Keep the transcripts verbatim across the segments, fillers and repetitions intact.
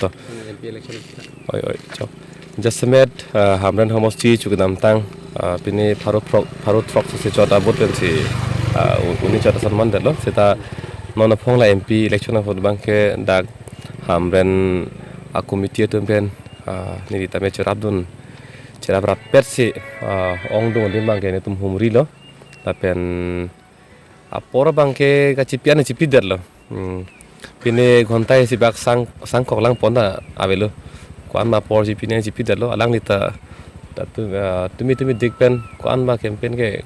To. M P election. Oi, oi, chok. Jasemet, ah, Hamren homosti chu kedamtang, ah, pini pharo throk, pharo throk si chot a-vote pensi, ah, u-, uni chot ason mandetlo. Seta non aphong la M P election ahut abangke dak Hamren a-committee atum pen, ah, neli tame cherapdun, cherap rappetsi, ah, ongdung adim abangke netum humrilo. Lapen apor abangke kachipi an chipidetlo. Hmm. Pini ghonta isi bak sang, sangkok lang pon ta avelo. Ko-an ma apor chipine chipidetlo. Alangli ta, ta tu, ah, tumi tumi dik pen ko-an ma campaign ke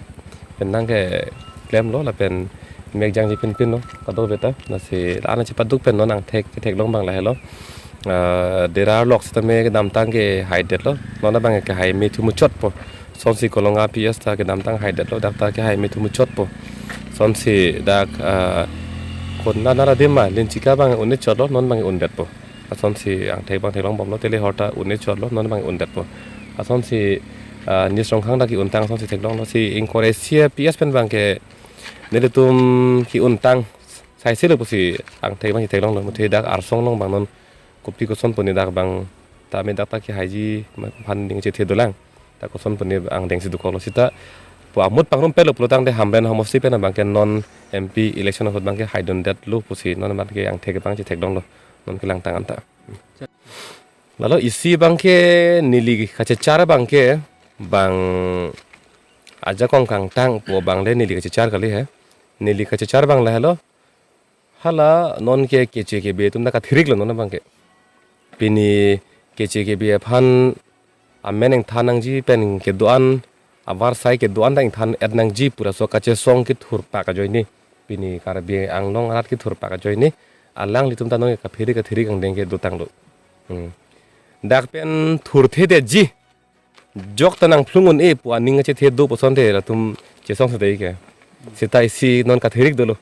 pen nangkeklemlo lapen mek jangji pinpinlo. Kadokave ta. Lasi la-an chipaduk pen non angthek, theklong abang lahelo. Ah, Dera lok sitame kedamtang kehaidetlo. Non abang kehai methu muchotpo. Sonsi Kolonga P S ta kedamtang haidetlo, dak ta kehai methu muchotpo. Sonsi dak, ah, kona nara dema, Linchika abang un-e chotlo, non abang undetpo. Asonsi angthek abang theklongbomlo, Telehor ta un-e chotlo, non abang undetpo. Asonsi, ah, Nisrongkhang ta ke-untang asonsi theklonglo, si ingkoi ra isi P S pen abangke nelitum ke-untang saiselo pusi angthek abang theklonglo, muthe dak Arsong along abang non kopi koson puni dak abang tame dak ta kehaiji aphan ning chethe dolang. Ta koson puni angdengsi dukoklo seta pu amut pangrum pelo pulotangte Hamren homosti pen abangke non M P election ahut abangke haidundetlo pusi non abangke angthek abang chetheklonglo non kelangtang an ta. Lalo isi abangke neli kachechar abangke bang ajakong kangtang pu abang le neli kachechar kali he. Neli kachechar abang lahelo. Hala non ke keche kebe atum ta kathiriklo non abangke. Pini keche kebe aphan amen ingthan nangji pen kedo-an avarsai kedo-an ta ingthan et nangji pu laso kachesong kethur pak ajoine. Pini Karbi Anglong arat kethur pak ajoine. Alanglitum ta non ke kaphere kathirik angdeng kedotanglo. Hmm. Dak pen thurthedetji. Jok ta nangphlung un-e pu aning chethe do pusonte latum chesong sedei ke. Seta isi non kathirik dolo.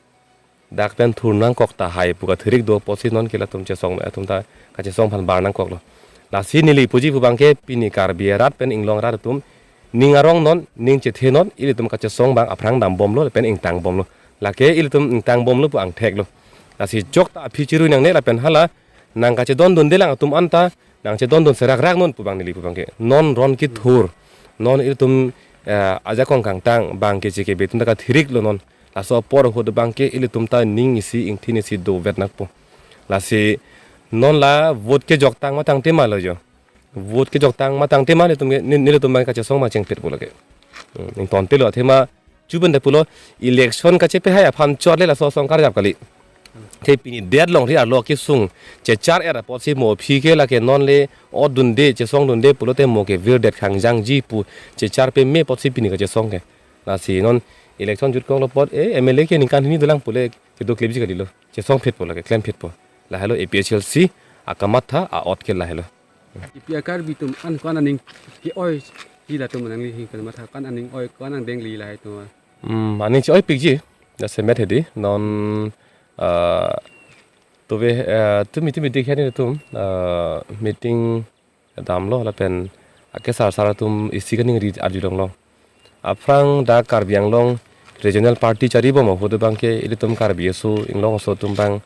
Dak pen thur nangkok tahai pu kathirik do pusi non ke latum chesong atum ta kachesong aphan bar nangkoklo. Lasi neli puji pu abangke pini Karbi arat pen inglong arat atum ning arong non, ning chethe non, ilitum kachesong abang aphrang dambomlo pen ingtangbomlo. Lake ilitum ingtangbomlo pu angtheklo. Lasi jok ta aphi chiru nangne lapen hala nangkachedondundelang atum anta nangchedondun serak rak non pu abang neli pu abangke. Non ron kethur. Non ilitum, eh, ajakong kangtang abangke keche kebe atum ta kathiriklo non. Laso apor ahut abangke ilitum ta ning isi ingthin isi dovet nangpo. Lasi non la vote kejoktang matangte ma lo jo. Vote kejoktang matangte ma nelitum ke, ne-, nelitum abang kachesong ma chengpet pu lake. Hmm, ingtontelo athema chuben de pulo election kachepehai aphan chot le laso asong karjap kali. Te pini det longri arlo kesung chechar er apotsi mo aphi ke lake non le odunde chesongdunde pulote mo ke virdet khangjangji pu chechar peme apotsi pini kachesong ke. Lasi non election jutkoklo apot e M L A ke ningkan hini dolang pule kedoklepji kalilo. Chesongphetpo lake, klemphitpo. Lahelo A P H L C akamatha a-ot ke lahelo. Ipi a-Karbi atum an ko-an aning ke-oiji latum nangli hingkan matha ko-an aning oi ko-an angdengli lahai atum. Hmm, aning che-oipikji. Jasemet hedi non, ah, tove, ah, tumi tumi dikhen atum, ah, meeting damlo lapen akesar sar atum isi kaningri arjulonglo. Aphrang dak Karbi Anglong regional party charibom ahut abangke ilitum Karbi aso inglong aso atum abang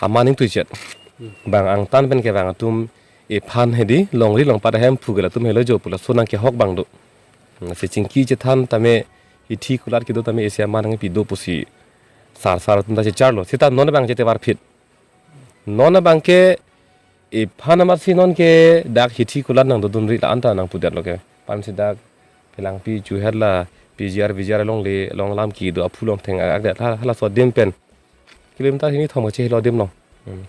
aman ingtuichet. Hmm. Bang angtan pen kevang atum iphan hedi longri longpat ahemphu ke latum helo jo pu laso nangkehok abang do. Hmm, si chingki chethan tame hithi kulat kedo tame isi aman nangpi do pusi sar sar atum ta checharlo. Seta non abang chetevar phit. Non abangke iphan amatsi non ke dak hithi kulat nangdodunri la-an ta nangpudetlo ke. Pensi dak Phelangpi chuher la P G R V G R alongle along lam kedo aphu longtheng akdet hala, halaso adim pen kilometer hini thom kachehelo adim long. Hmm.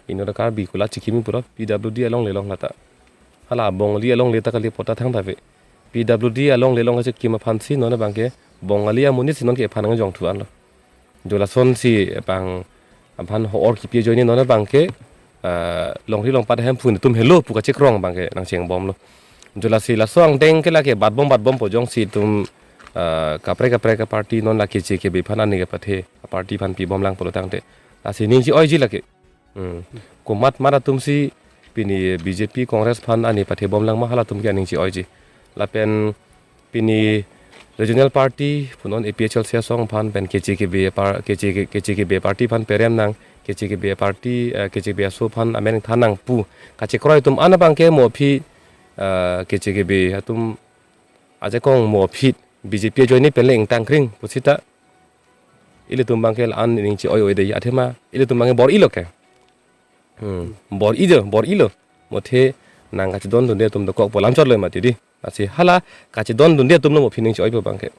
Ino da Karbi kulat chikimi pura P W D alongle along lata. Hala Bongali alongle ta kali pota thangta ave. P W D alongle along kachikim aphansi non abangke Bongali amonit si non ke iphan nangjontu anlo. Jo lasonsi bang aphan ho-or kipi ajoine non abangke, ah, longri longpat ahemphu atum helo pu kachekrong abangke nangchengbomlo. Jo lasi laso angdeng ke lake batbom batbompo jongsi itum, ah, kaprek kaprek a-party non lake keche kebe aphan ani kepathe a-party aphan pibomlang pulotangte. Lasi ning che-oiji lake. Hmm. Komat mat atumsi pini B J P Congress aphan ani pathebomlang ma halatum ke aning che-oiji. Lapen pini regional party punon A P H L C asong aphan pen keche kebe par-, keche ke-, keche kebe party aphan perem nang K J K B party, eh, K J K B aso aphan amen than nangpu kachekroi atum an abangke mo aphi, eh, K J K B atum ajakong mo aphi B J P ajoine pen le ingtang kring pusita ilitum abangke la-an ning che-oi-oi dei, athema ilitum abangke bor-ilo ke. Hmm. Bor-ijo, bor-ilo. Mo athe nang kachedondunde atum dokok pu alam chotlo mati dei. Lasi hala kachedondunde atum lo mo aphi ning che-oipo abangke.